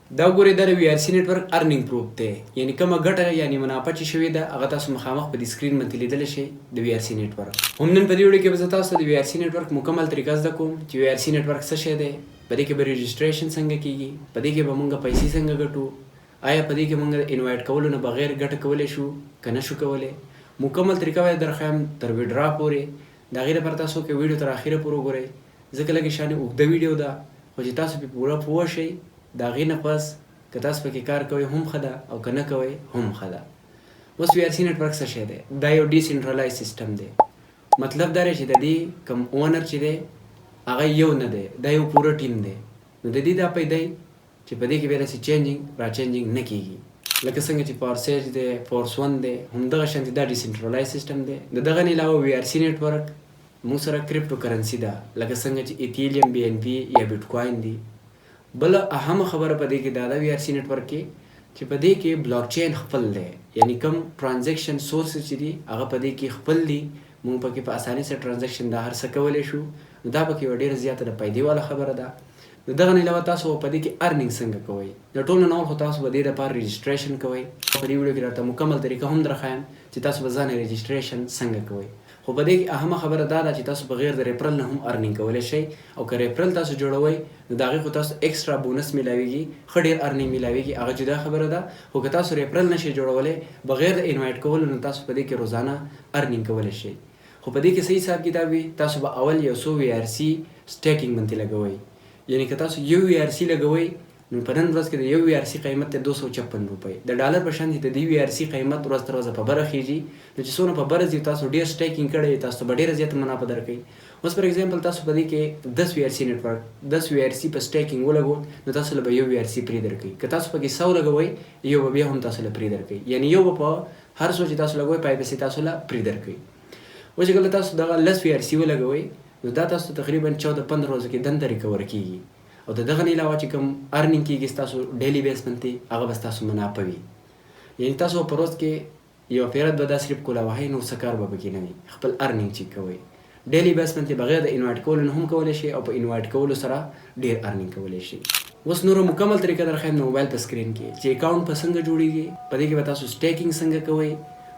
دا وګورئ، دا د وي ار سي نټورک ارننګ پروف دی، یعنی کومه ګټه یعنی منافع چې شوې ده، هغه تاسو مخامخ په دې سکرین باندې لیدلی شئ د وي ار سي نټورک. هم نن په دې ویډیو کې به زه تاسو ته د وي ار سي نټورک مکمل طریقه زده کوم چې وي ار سي نټورک څه شی دی، په دې کې به رجسټریشن څنګه کیږي، په دې کې به مونږ پیسې څنګه ګټو، آیا په دې کې مونږ د انوایټ کولو نه بغیر ګټه کولی شو که نه شو کولی. مکمل طریقه به درښایم تر ویډرا پورې. د هغې لپاره تاسو که ویډیو تر اخره پورې وګورئ، ځکه لږه شانې اوږده ویډیو ده، خو چې تاسو پرې پوره پوه شئ، د هغې نه پس که تاسو پکې کار کوئ هم ښه ده او که نه کوئ هم ښه ده. اوس وي ار سي نټورک څه شی دی؟ دا یو ډیسنټرلایز سیستم دی. مطلب دا دی چې د دې کوم اونر چې دی هغه یو نه دی، دا یو پوره ټیم دی. نو د دې دا پیدا چې په دې کې بیا داسې چینجینګ را چینجینګ نه کیږي، لکه څنګه چې فورس ایج دی، فورس ون دی، همدغه شانتې دا ډیسنټرلایز سیستم دی. د دغه نه علاوه وي ار سي نټورک موږ سره کریپټو کرنسي ده، لکه څنګه چې ایتیلیم، بي ان بي یا بیټ کوین دي. بله اهمه خبره په دې کې دا ده وي ار سي نټورک کې چې په دې کې بلاک چین خپل دی، یعنی کوم ترانزکشن سورسز چې دي هغه په دې کې خپل دي، موږ پکې په اسانۍ سره ترانزکشن دا هر څه کولی شو. نو دا پکې یوه ډیره زیاته د فایدې واله خبره ده. د دغه نه علاوه تاسو په دې کې ارننګ څنګه کوئ؟ د ټولو نه اول خو تاسو به دې لپاره رجسټریشن کوئ. په دې ویډیو کې درته مکمل طریقه هم درښایم چې تاسو به ځان رجسټریشن څنګه کوئ. خو په دې کې اهمه خبره دا ده چې تاسو بغیر د ریفرل نه هم ارننګ کولی شئ، او که ریفرل تاسو جوړوئ نو د هغې خو تاسو ایکسټرا بونس میلاویږي، ښه ډیر ارننګ میلاویږي، هغه جدا خبره ده. خو که تاسو ریفرل نه شئ جوړولی بغیر د انوایټ کولو، نو تاسو په دې کې روزانه ارننګ کولی شئ. خو په دې کې څه حساب کتاب وي؟ تاسو به اول یو څو وي ار سي سټیکینګ باندې لګوئ، یعنی که تاسو یو وي ار سي لګوئ نو په نن ورځ کې د یو وي ار سي قیمت دی 256 روپۍ د ډالر په شان. د دې وي ار سي قیمت ورځ تر ورځه په بره خیژي، نو چې څونه په بره ځي، تاسو ډیر سټیکینګ کړی، تاسو ته به ډیره زیاته منافع درکوي. اوس فار ایگزامپل تاسو په دې کې 10 وي ار سي نټورک، 10 وي ار سي په سټیکینګ ولګو، نو تاسو له به یو وي ار سي پرې درکوي. که تاسو پکې 100 لګوئ، یو به بیا هم تاسو له پرې درکوي، یعنی یو به په هر څو چې تاسو لګوئ پای پسې تاسو له پرې درکوي. اوس چې کله تاسو دغه 10 وي ار سي ولګوئ، نو دا تاسو ته تقریبا 14 15 ورځو کې دنده ریکور کیږي، او د دغه نه علاوه چې کوم ارنینګ کیږي ستاسو ډیلی بیس باندې، هغه به ستاسو منافع وي. یعنی تاسو په ورځ کې یو پیره دوه دا صرف کولا وهئ، نور څه کار به پکې نه وي. خپل ارنینګ چې کوئ ډیلی بیس باندې، بغیر د انوایټ کولو نه هم کولی شئ او په انوایټ کولو سره ډیر ارنینګ کولی شئ. اوس نور مکمل طریقه درښایم د موبایل په سکرین کې چې اکاونټ په څنګه جوړیږي، په دې کې به تاسو سټیکینګ څنګه کوئ،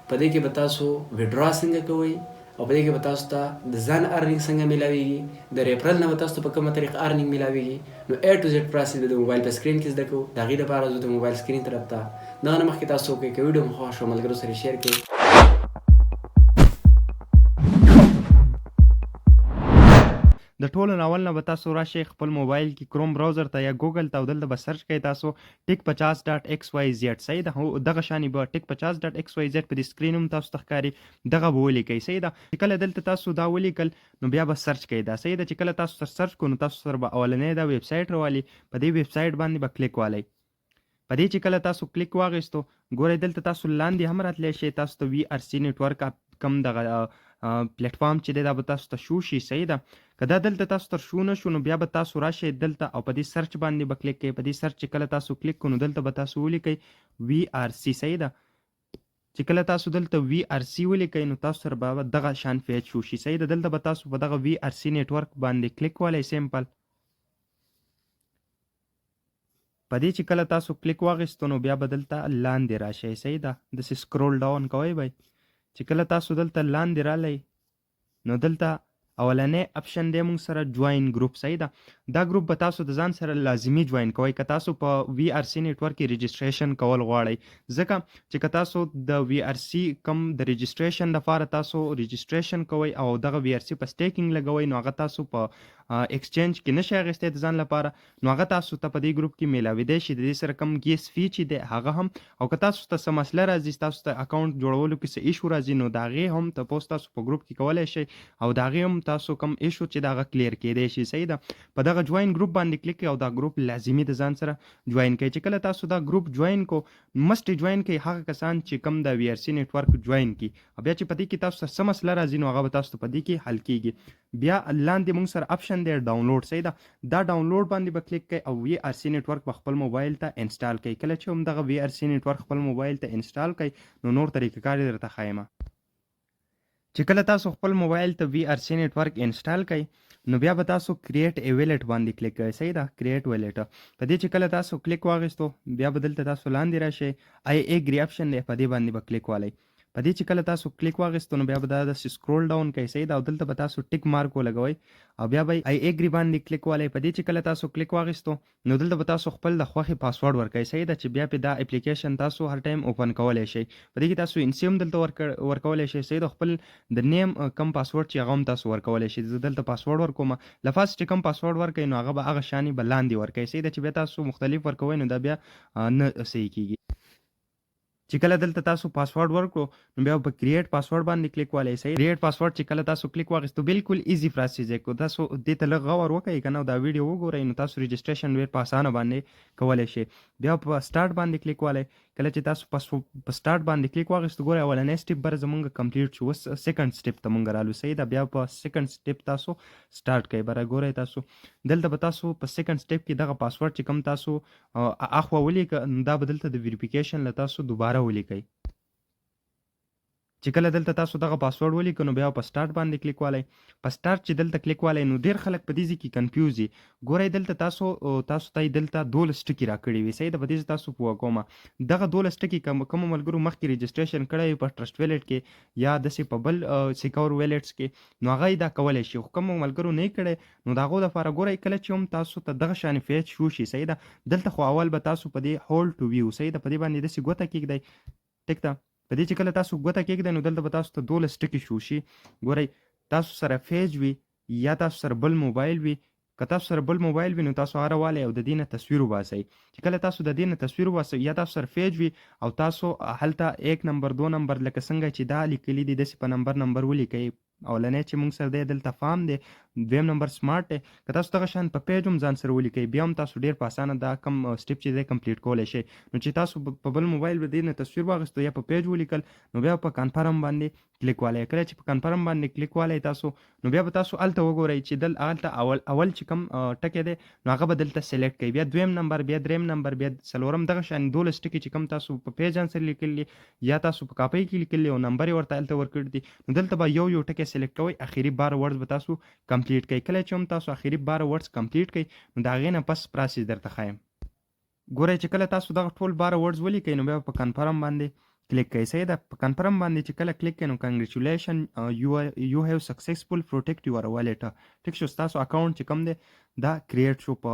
په دې کې به تاسو ویډرا څنګه کوئ، او په دې کې به تاسو ته د ځان ارنینګ څنګه میلاویږي، د ریفرل نه به تاسو ته په کومه طریقه ارنینګ میلاویږي. نو A to Z پروسس به د موبایل په سکرین کې زده کوو. د هغې لپاره ځو د موبایل سکرین طرف ته. دغه نه مخکې تاسو وکړئ، که ویډیو مو خوښ شو، ملګرو سره شیر کړئ. د ټولو نه اول نه به تاسو راشئ خپل موبایل کې کروم براوزر ته یا ګوګل ته، او دلته به سرچ کړئ تاسو ټیک 50 ډاټ ایکس وای زیډ. صحیح ده؟ هو، دغه شانې به ټیک 50 ډاټ ایکس وای زیډ په دې سکرین هم تاسو ته ښکاري، دغه به ولیکئ. صحیح ده؟ چې کله دلته تاسو دا ولیکل، نو بیا به سرچ کړئ دا. صحیح ده؟ چې کله تاسو سر سرچ کو، نو تاسو سره به اولنی دا ویب سایټ راوالي. په دې ویب سایټ باندې به کلیک والئ. په دې چې کله تاسو کلیک واغیستو، ګورئ دلته تاسو لاندې هم راتلی شئ، تاسو ته وي ار سي نټورک کم دغه پلیټفارم چې دی، دا به تاسو ته شو شي. صحیح ده؟ که دا دلته تاسو تر شو نه شو، نو بیا به تاسو راشئ دلته او په دې سرچ باندې به کلیک کړئ. په دې سرچ چې کله تاسو کلیک کړئ، نو دلته به تاسو ولیکئ وي ار سي. صحیح ده؟ چې کله تاسو دلته وي ار سي ولیکئ، نو تاسو سره به دغه شان پیج شو شي. صحیح ده؟ دلته به تاسو په دغه وي ار سي نټورک باندې کلیک والئ سمپل. په دې چې کله تاسو کلیک واغیستو، نو بیا به دلته لاندې راشئ. صحیح ده؟ داسې سکرول ډاون کوئ به. چې کله تاسو دلته لاندې رالئ، نو دلته اولنی اپشن دی موږ سره جوائن ګروپ. صحیح ده؟ دا ګروپ به تاسو د ځان سره لازمی جوائن کوئ که تاسو په وی ار سی نټورک کې رجسټریشن کول غواړئ، ځکه چې که تاسو د وی ار سی کم د رجسټریشن لپاره تاسو رجسټریشن کوئ او دغه وی ار سی په سټیکینګ لګوئ، نو هغه تاسو په ایکسچینج کې نشئ اخیستی د ځان لپاره، نو هغه تاسو ته په دې ګروپ کې میلاویدای شي، د دې سره کم ګیس فی چې دی هغه هم. او که تاسو ته څه مسله راځي، تاسو ته اکاونټ جوړولو کې څه ایشو راځي، نو د هغې هم تپوس تاسو په ګروپ کې کولای شئ او د هغې هم تاسو کم ایشو چې د هغه کلیر کیدای شي. صحیح ده؟ په دغه جوین ګروپ باندې کلیک کړئ او دا ګروپ لازمي د ځان سره جوین کړئ. چې کله تاسو دا ګروپ جوین کو، مست جوین کړئ هغه کسان چې کم د وی ار سی نټورک جوین کړي، او بیا چې په دې کې تاسو ته څه مسله راځي، نو هغه به تاسو ته په دې کې حل کیږي. بیا لاندې موږ سره اپشن دی ډاونلوډ. صحیح ده؟ دا ډاونلوډ باندې به کلیک کړئ او وی ار سی نټورک به خپل موبایل ته انسټال کړئ. کله چې هم دغه وی ار سی نټورک خپل موبایل ته انسټال کړئ، نو نور طریقه کار درته ښایم. چې کله تاسو خپل موبایل ته وی ار سی نټورک انسټال کړئ، نو بیا به تاسو کریټ ای ویلیټ باندې کلیک کوئ، صحیح ده. کریټ ویلیټ په دې چې کله تاسو کلیک واغیستو، بیا به دلته تاسو لاندې راشئ، I agree option دی، په دې باندې به کلیک والئ. په دې چې کله تاسو کلیک واغیستو، نو بیا به دا داسې scroll down کوئ، صحیح ده، او دلته به تاسو tick mark ولګوئ او بیا به I agree باندې کلیک والئ. په دې چې کله تاسو کلیک واغیستو، نو دلته به تاسو خپل د خوښې پاسورډ ورکړئ، صحیح ده، چې بیا په دا اپلیکیشن تاسو هر ټایم open کولی شئ. په دې کې تاسو NC هم دلته ورکولی شئ، صحیح ده. خپل د name کم پاسورډ چې هغه هم تاسو ورکولی شئ. زه دلته پاسورډ ورکوم. لفظ چې کم پاسورډ ورکړئ، نو هغه به هغه شانې به لاندې ورکړئ، صحیح ده، چې بیا تاسو مختلف ورکوئ نو دا بیا نه صحیح کیږي. چې کله دلته تاسو پاسورډ ورکړو، نو بیا په create password باندې کلیک والئ، صحیح. create password چې کله تاسو کلیک واغیستو، بالکل easy process دی. کو تاسو دې ته لږ غور وکړئ کنه، دا ویډیو وګورئ، نو تاسو registration ډیر په اسانه باندې کولی شئ. بیا په سٹارټ باندې کلیک والئ. کله چې تاسو په سٹارټ باندې کلیک واغیستو، ګورئ، اولنی step بر زمونږ complete شو. اوس second step ته مونږ رالو، صحیح ده. بیا په second step تاسو سٹارټ کړئ. بره ګورئ تاسو، دلته به تاسو په second step کې دغه پاسورډ چې کوم تاسو اخوا ولیکه، نو دا به دلته د verification له تاسو دوباره ولیکئ. چې کله دلته تاسو دغه پاسورډ ولیکئ، نو بیا په سٹارټ باندې کلیک والئ. په سٹارټ چې دلته کلیک والئ، نو ډیر خلک په دې ځای کې confuse دي. ګورئ، دلته تاسو ته دلته 12 ټکي راکړي وي، صحیح ده. په دې ځای تاسو پوه کومه دغه 12 ټکي، کوم ملګرو مخکې registration کړی وي په Trust Wallet کې یا داسې په بل secure wallets کې، نو هغه یې دا کولی شي. خو کوم ملګرو نه کړی، نو د هغو دپاره ګورئ، کله چې هم تاسو ته دغه شان page شو شي، صحیح ده، دلته خو اول به تاسو په دې hold to view، صحیح ده، په دې باندې داسې ګوته کېږدئ، ټیک ده. په دې چې کله تاسو ګوته کېږدئ، نو دلته به تاسو ته 12 ټکي شو شي. ګورئ، تاسو سره page وي یا تاسو سره بل موبایل وي، که تاسو سره بل موبایل وي، نو تاسو هغه راوالی او د دې نه تصویر وباسئ. چې کله تاسو د دې نه تصویر وباسئ، یا تاسو سره page وي او تاسو هلته یک نمبر، دو نمبر، لکه څنګه چې دا لیکلي دي، داسې په نمبر نمبر ولیکئ. اولنی چې موږ سره دی دلته farm دی، دویم نمبر smart دی. که تاسو دغه شان په page هم ځان سره ولیکئ، بیا هم تاسو ډیر په اسانه دا کم step چې دی complete کولی شئ. نو چې تاسو په بل موبایل به دې نه تصویر واخیستو یا په page ولیکل، نو بیا په confirm باندې کلیک والی. کله چې په confirm باندې کلیک والی تاسو، نو بیا به تاسو هلته وګورئ چې هلته اول اول چې کوم ټکی دی، نو هغه به دلته select کړئ، بیا دویم نمبر، بیا دریم نمبر، بیا څلورم، دغه شان 12 ټکي چې کوم تاسو په page سره لیکلي یا تاسو په کاپۍ کې لیکلي او نمبر یې ورته هلته ورکړي دي، نو دلته به یو یو ټکی select کوئ. اخري 12 words به تاسو complete کړئ. کله چې هم تاسو اخري 12 words complete کړئ، نو د هغې نه پس process درته ښایم. ګورئ، چې کله تاسو دغه ټول 12 words ولیکئ، نو بیا په confirm باندې کلیک کوئ، صحیح ده. په confirm باندې چې کله کلیک کوئ، نو congratulation، you have successful protect your wallet. ټیک شو، ستاسو account چې کوم دی دا create شو په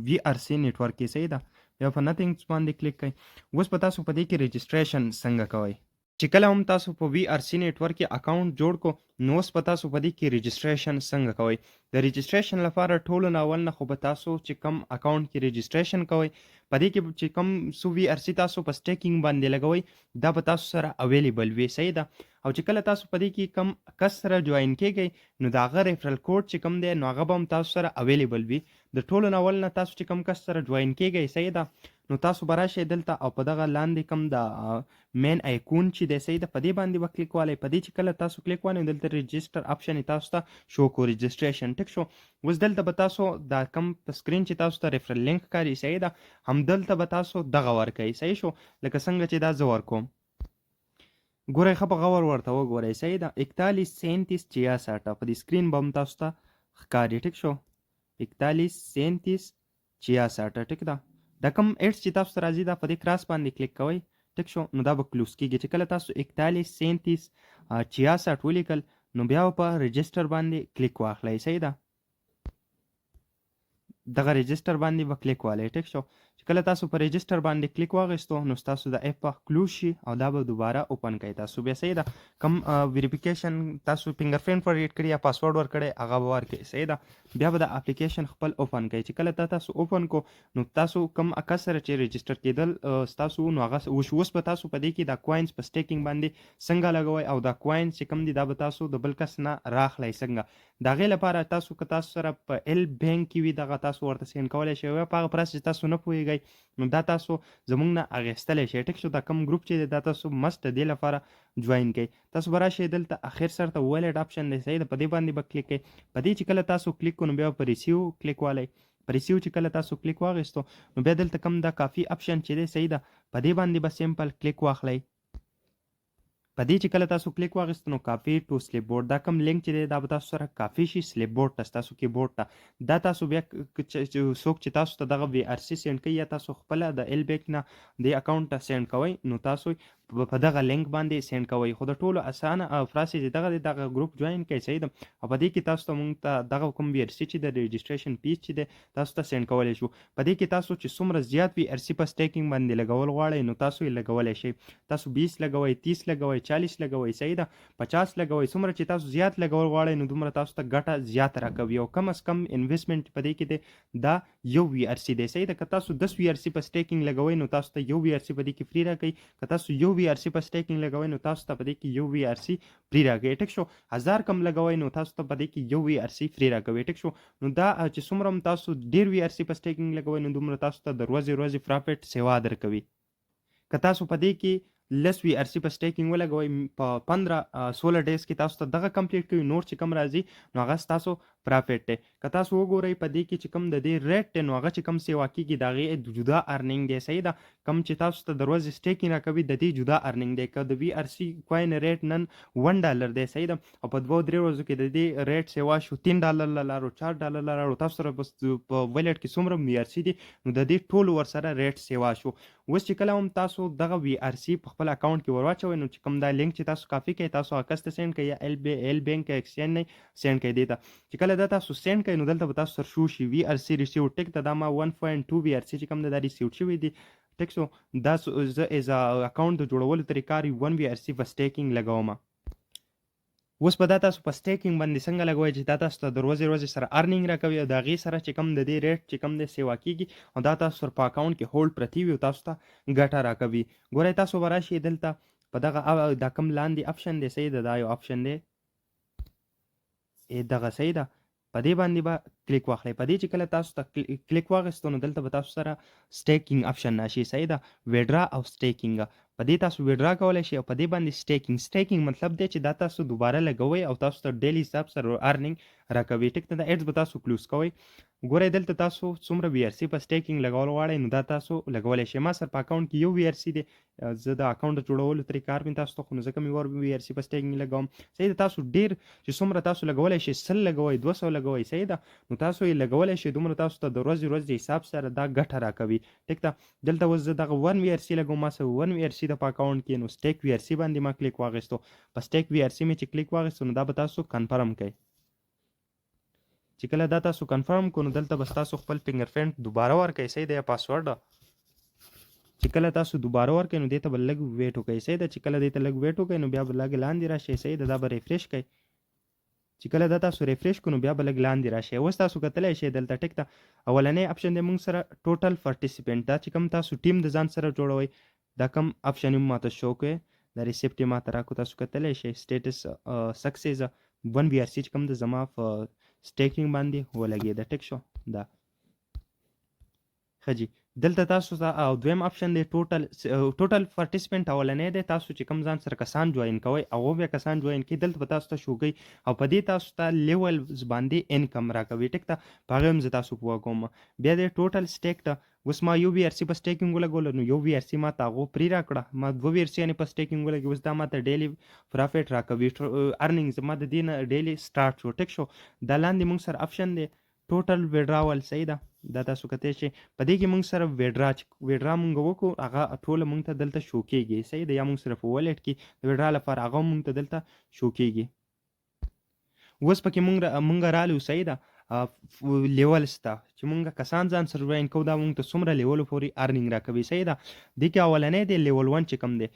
VRC network کې، صحیح ده. بیا په nothing باندې کلیک کړئ. اوس به تاسو په دې کې registration څنګه کوئ. چې کله هم تاسو په VRC network کې account جوړ کو، نو اوس به تاسو په دې کې registration څنګه کوئ؟ د registration لپاره ټولو نه اول نه خو به تاسو چې کوم account کې registration کوئ، په دې کې چې کوم څو VRC تاسو په staking باندې لګوئ، دا به تاسو سره available وي، صحیح ده. او چې کله تاسو په دې کې کم کس سره join کیږئ، نو د هغه referral code چې کوم دی، نو هغه به هم تاسو سره available وي. د ټولو نه اول نه تاسو چې کوم کس سره join کیږئ، صحیح ده، نو تاسو به راشئ دلته او په دغه لاندې کوم د main icon چې دی، صحیح ده، په دې باندې به کلیک والی. په دې چې کله تاسو کلیک والی، دلته register option تاسو ته شو کو registration. ټیک شو، اوس دلته به تاسو دا کم په screen چې تاسو ته referral link ښکاري، صحیح ده، هم دلته به تاسو دغه ورکوئ، صحیح شو، لکه څنګه چې دا زه ورکوم. ګورئ، ښه په غور ورته وګورئ، صحیح ده، 41 37 66 په دې screen به هم تاسو ته ښکاري. ټیک شو، 41 37 66، ټیک ده. دا کوم ads چې تاسو ته راځي، دا په دې cross باندې کلیک کوئ. ټیک شو، نو دا به close کیږي. چې کله تاسو 41 37 66 ولیکل، نو بیا په register باندې کلیک واخلئ، صحیح ده. دغه register باندې به کلیک والی. ټیک شو، چې کله تاسو په register باندې کلیک واغیستو، نو ستاسو د app به close شي او دا به دوباره open کړئ تاسو بیا، صحیح ده. کم verification تاسو fingerprint ور کړی یا پاسورډ ورکړی، هغه به ورکړئ، صحیح ده. بیا به د اپلیکیشن خپل open کړئ. چې کله دا تاسو open کو، نو تاسو کم کس سره چې register کېدل ستاسو، نو هغه اوس به تاسو په دې کې دا coins په staking باندې څنګه لګوئ او دا coins چې کوم دي، دا به تاسو د بل کس نه راخلئ څنګه؟ د هغې لپاره تاسو که تاسو سره په LBank کې وي، دغه تاسو ورته send کولی شئ. په هغه process تاسو نه پوهیږئ، نو دا تاسو زمونږ نه اخیستلی شئ. ټیک شو، دا کوم ګروپ چې دی، دا تاسو must د دې لپاره join کړئ. تاسو به راشئ دلته اخر سر ته wallet option دی، صحیح ده، په دې باندې به کلیک کړئ. په دې چې کله تاسو کلیک کړو، نو بیا په receive کلیک والی. په receive چې کله تاسو کلیک واغیستو، نو بیا دلته کوم دا copy option چې دی، صحیح ده، په دې باندې به simple کلیک واخلئ. په دې چې کله تاسو کلیک واغیست نو کاپي ټو سلیپ بورډ، دا کوم لینک چې دی دا به تاسو سره کاپي شي سلیپ بورډ ته، ستاسو کیبورډ ته. دا تاسو بیا څوک چې تاسو ته دغه وي ار سي سینډ کوي یا تاسو خپله د ال بیک نه دې اکاونټ ته سینډ کوئ، نو تاسو په دغه لینک باندې سینډ کوئ. خو د ټولو اسانه پروسس دغه دی، دغه ګروپ جوین کړئ، صحیح ده. او په دې کې تاسو ته مونږ ته دغه کوم وي ار سي چې د رجسټریشن پیج چې دی تاسو ته سینډ کولی شو. په دې کې تاسو چې څومره زیات وي ار سي په سټیکینګ باندې لګول غواړئ نو تاسو یې لګولی شئ. تاسو 20 لګوئ، 30 لګوئ، 40 لګوئ، صحیح ده، 50 لګوئ، څومره چې تاسو زیات لګول غواړئ نو دومره تاسو ته ګټه زیاته راکوي. او کم از کم انویسټمنټ په دې کې دی دا یو وي ار سي دی، صحیح ده. که تاسو 10 وي ار سي په سټیکینګ لګوئ نو تاسو ته یو وي ار سي په دې کې فري راکوي. که تاسو یو وي ار سي په سټیکینګ لګوئ نو تاسو ته په دې کې یو وي ار سي فري راکوي، ټیک شو. 1000 کم لګوئ نو تاسو ته په دې کې یو وي ار سي فري راکوي، ټیک شو. نو دا چې څومره هم تاسو ډیر وي ار سي په سټیکینګ لګوئ نو دومره تاسو ته د ورځې ورځې پرافټ سیوا درکوي. که تاسو په دې کې لس وي ار سي په سټیکینګ ولګوئ په 15 16 ډیز کې تاسو ته دغه کمپلیټ کوي، نور چې کم راځي نو هغه ستاسو پرافټ دی. که تاسو وګورئ په دې کې چې کوم د دې ریټ دی نو هغه چې کوم سیوا کیږي د هغې جدا ارنینګ دی، صحیح ده. کوم چې تاسو ته د ورځې سټیکینګ راکوي د دې جدا ارنینګ دی. که د وي ار سي کوین ریټ نن 1 ډالر دی، صحیح ده، او په 2-3 ورځو کې د دې ریټ سیوا شو 3 ډالر له لارو، 4 ډالر له لارو، تاسو سره بس په ویلټ کې څومره وي ار سي دي نو د دې ټولو ورسره ریټ سیوا شو. اوس چې کله هم تاسو دغه وي ار سي په خپل اکاونټ کې ورواچوئ نو چې کوم دا لینک چې تاسو کاپي کړئ تاسو هغه کس ته سینډ کړئ یا ال بي ال بانک ایکسچینج نه سینډ کړئ. دې ته چې کله دا تاسو سینډ کړئ نو دلته به تاسو سره شو شي وي ار سي ریسیو، ټیک ته. دا ما 1.2 وي ار سي چې کوم ده دا ریسیو شوی دی، ټیک. سو دا زه ایز اکاونټ د جوړولو طریقه 1 وي ار سي په سټیکینګ لګوم. اوس به دا تاسو په سټیکینګ باندې څنګه لګوئ چې دا تاسو ته د ورځې ورځې سره ارنینګ راکوي او د هغې سره چې کوم د دې ریټ چې کوم دی سیوا کیږي او دا تاسو سره په اکاونټ کې هولډ پرتی وي او تاسو ته ګټه راکوي. ګورئ تاسو به راشئ دلته په دغه دا کوم لاندې اپشن دی، صحیح ده، دا یو اپشن دی دغه، صحیح ده، په دې باندې به کلیک واخلئ. په دې چې کله تاسو ته کلیک واغستو نو دلته به تاسو سره سټیکینګ اپشن راشي، صحیح ده، ویډرا او سټیکینګ. په دې تاسو ویډرا کولی شئ او په دې باندې سټیکینګ. سټیکینګ مطلب دی چې دا تاسو دوباره لګوئ او تاسو ته ډیلی حساب سره ارنینګ راکوي، ټیک ده. دا ایډز به تاسو کلوز کوئ. ګورئ دلته تاسو څومره وي ار سي په سټیکینګ لګول غواړئ نو دا تاسو لګولی شئ. ما سره په اکاونټ کې یو وي ار سي دی، زه د اکاونټ جوړولو طریقه کار مې تاسو ته خو نو ځکه مې ور وي ار سي په سټیکینګ لګوم، صحیح ده. تاسو ډیر چې څومره تاسو لګولی شئ، 100 لګوئ، 200 لګوئ، صحیح ده، نو تاسو یې لګولی شئ، دومره تاسو ته د ورځې ورځې حساب سره دا ګټه راکوي، ټیک ده. دلته اوس زه دغه 1 وي ار سي لګوم، ما سره 1 وي ار سي ده په اکاونټ کې، نو سټیک وي ار سي باندې ما کلیک واغیستو. په سټیک وي ار سي مې چې کلیک واغیستو نو دا به تاسو کنفرم کړئ. چې کله دا تاسو کنفرم کو نو دلته به تاسو خپل فنګر پرنټ دوباره ورکړئ، صحیح ده، یا پاسورډ. چې کله تاسو دوباره ورکړئ نو دې ته به لږ ویټ وکړئ، صحیح ده. چې کله دې ته لږ ویټ وکړئ نو بیا به لږ لاندې راشئ، صحیح ده، دا به ریفریش کړئ. چې کله دا تاسو ریفریش کړو نو بیا به لږ لاندې راشئ. اوس تاسو کتلی شئ دلته، ټیک ده، اولنی اپشن دی موږ سره ټوټل پارټیسیپنټ، دا چې کوم تاسو ټیم د ځان سره جوړوئ دا کوم اپشن هم ماته شو کوي، دا ریسیپټ یې ماته راکړو. تاسو کتلی شئ سټیټس سکسیز 1 وي ار سي چې کوم د زما په سټیکینګ باندې ولګېده، ټیک شو دا. ښه جي، دلته تاسو ته او دویم اپشن دی ټوټل پارټیسپنټ اولنی دی، تاسو چې کوم ځان سره کسان جوین کوئ هغه بیا کسان جوین کوي، دلته به تاسو ته شو کوي او په دې تاسو ته لیول باندې انکم راکوي، ټیک ده، په هغې هم زه تاسو پوه کوم. بیا دی ټوټل سټیک ده، اوس ما یو وي ار سي په سټیکینګ ولګولو نو یو وي ار سي ما ته هغو پرې راکړه، ما دوه وي ار سي یعنې په سټیکینګ ولګي، اوس دا ما ته ډیلی پرافټ راکوي، ارنینګ زما د دې نه ډیلی سټارټ شو، ټیک شو. دا لاندې موږ سره اپشن دی ټوټل ویډراول، صحیح ده، دا تاسو کتی شئ. په دې کې موږ سره ویډرا چې ویډرا موږ وکړو هغه ټوله موږ ته دلته شو کېږي، صحیح ده، یا موږ سره په والټ کې د ویډرا لپاره هغه موږ ته دلته شو کېږي. اوس پکې مونږ رالو، صحیح ده، لیول سته چې مونږ کسان ځان سره جوین کوو، دا مونږ ته څومره لیولو پورې ارنینګ راکوي، صحیح ده. دې کې اولنی دی لیول 1 چې کوم دی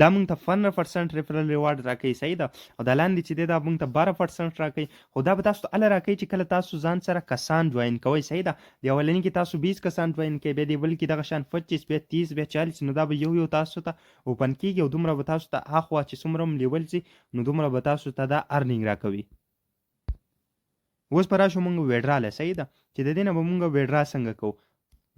دا مونږ ته 15% ریفرل ریوارډ راکوي، صحیح ده، او دا لاندې چې دی دا مونږ ته 12% راکوي. خو دا به تاسو ته هله راکوي چې کله تاسو ځان سره کسان جوین کوئ، صحیح ده. د اولني کې تاسو 20 کسان جوین کوئ، بیا د بل کې دغه شان 25، بیا 30، بیا 40، نو دا به یو یو تاسو ته اوپن کیږي او دومره به تاسو ته اخوا چې څومره هم لیول ځي نو دومره به تاسو ته دا ارنینګ راکوي. اوس به راشو مونږ ویډرا له، صحیح ده، چې د دې نه به مونږ ویډرا څنګه کوو.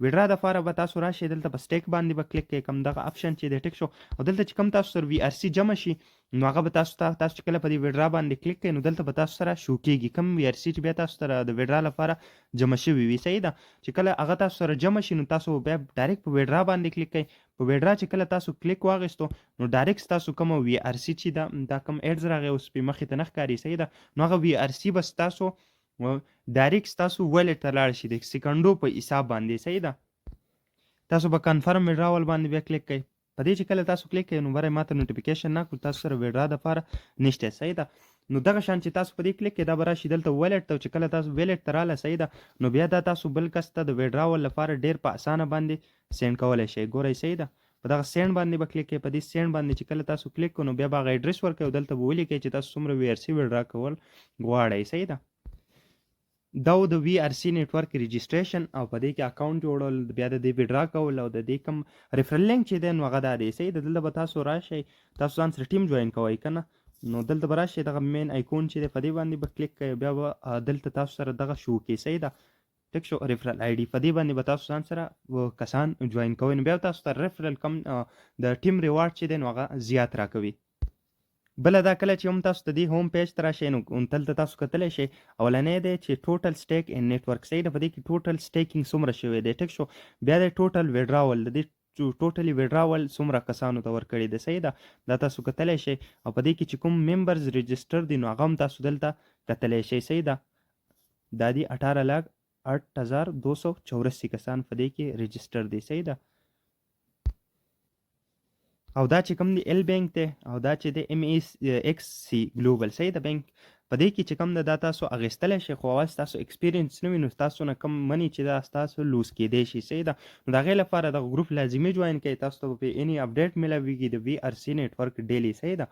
ویډرا د فاره به تاسو راشئ، دلته په سټیک باندې به کلیک کوئ، کوم دغه اپشن چې دی، ټیک شو؟ او دلته چې کوم تاسو سره وي ار سي جمع شي، نو هغه به تاسو ته، تاسو چې کله په دې ویډرا باندې کلیک کوئ، نو دلته به تاسو سره شو کیږي کوم وي ار سي چې بیا تاسو سره د ویډرا لپاره جمع شوي وي، صحیح ده؟ چې کله هغه تاسو سره جمع شي، نو تاسو بیا ډایرکټ په ویډرا باندې کلیک کوئ. په ویډرا چې کله تاسو کلیک واغیستو، نو ډایرکټ تاسو کوم وي ار سي چې دا کوم ایډز راغی، اوس په مخې ته نه ښکاري، صحیح ده؟ نو هغه وي ار سي به تاسو ډایرکټ ستاسو والټ ته لاړ شي د سیکنډو په حساب باندې، صحیح ده؟ تاسو به کنفرم ویډراول باندې بیا کلیک کړئ. په دې چې کله تاسو کلیک کړئ، نو بره ماته نوټیفیکیشن نه کړو، تاسو سره ویډرا د پاره نشته، صحیح ده؟ نو دغه شان چې تاسو په دې کلیک کړئ، دا به راشي دلته والټ ته. چې کله تاسو والټ ته راله، صحیح ده، نو بیا دا تاسو بل کس ته د ویډراول لپاره ډیر په اسانه باندې سینډ کولی شئ. ګورئ، صحیح ده، په دغه سینډ باندې به کلیک کړئ. په دې سینډ باندې چې کله تاسو کلیک کړئ، نو بیا به هغه ایډریس ورکړئ او دلته به ولیکئ چې تاسو څومره وي ار سي ویډرا کول غواړئ، صحیح ده؟ دا و د وي ار سي نیټورک رجسټریشن او په دې کې اکاونټ جوړول، بیا د دې ویډرا کول او د دې کوم ریفرل لینک چې دی، نو هغه دا دی، صحیح ده؟ دلته به تاسو راشئ، تاسو ځان سره ټیم جوین کوئ که نه، نو دلته به راشئ، دغه مین آیکون چې دی، په دې باندې به کلیک کوئ. بیا به دلته تاسو سره دغه شو کې، صحیح ده، ټیک شو؟ ریفرل آی ډي، په دې باندې به تاسو ځان سره کسان جوین کوئ، نو بیا تاسو ته ریفرل کم د ټیم ریوارډ چې دی، نو هغه زیات راکوي. بله دا کله چې هم تاسو د دې هوم پیج ته راشئ، نو دلته تاسو کتلی شئ، اولنی دی چې ټوټل سټیک ان نیټورک، صحیح ده؟ په دې کې ټوټل سټیکینګ څومره شوی دی، ټیک شو؟ بیا دی ټوټل ویډراول، د دې ټوټلی ویډراول څومره کسانو ته ورکړی دی، صحیح ده؟ دا تاسو کتلی شئ. او په دې کې چې کوم ممبرز رجسټر دي، نو هغه هم تاسو دلته کتلی شئ، صحیح ده؟ دا دی 18,08,284 کسان په دې کې رجسټر دي، صحیح ده؟ او دا چې کوم دی ال بانک دی او دا چې دی ایم ایس ایکس سی ګلوبل، صحیح ده، بانک، په دې کې چې کوم ده، دا تاسو اخیستلی شئ، خو اول ستاسو ایکسپیرینس نه وي، نو ستاسو نه کوم منی چې دا ستاسو لوز کېدی شي، صحیح ده؟ نو د هغې لپاره دغه ګروپ لازمي جوین کړئ، تاسو ته به پې اني اپډیټ میلاویږي د وي ار سي نیټورک ډیلی، صحیح ده؟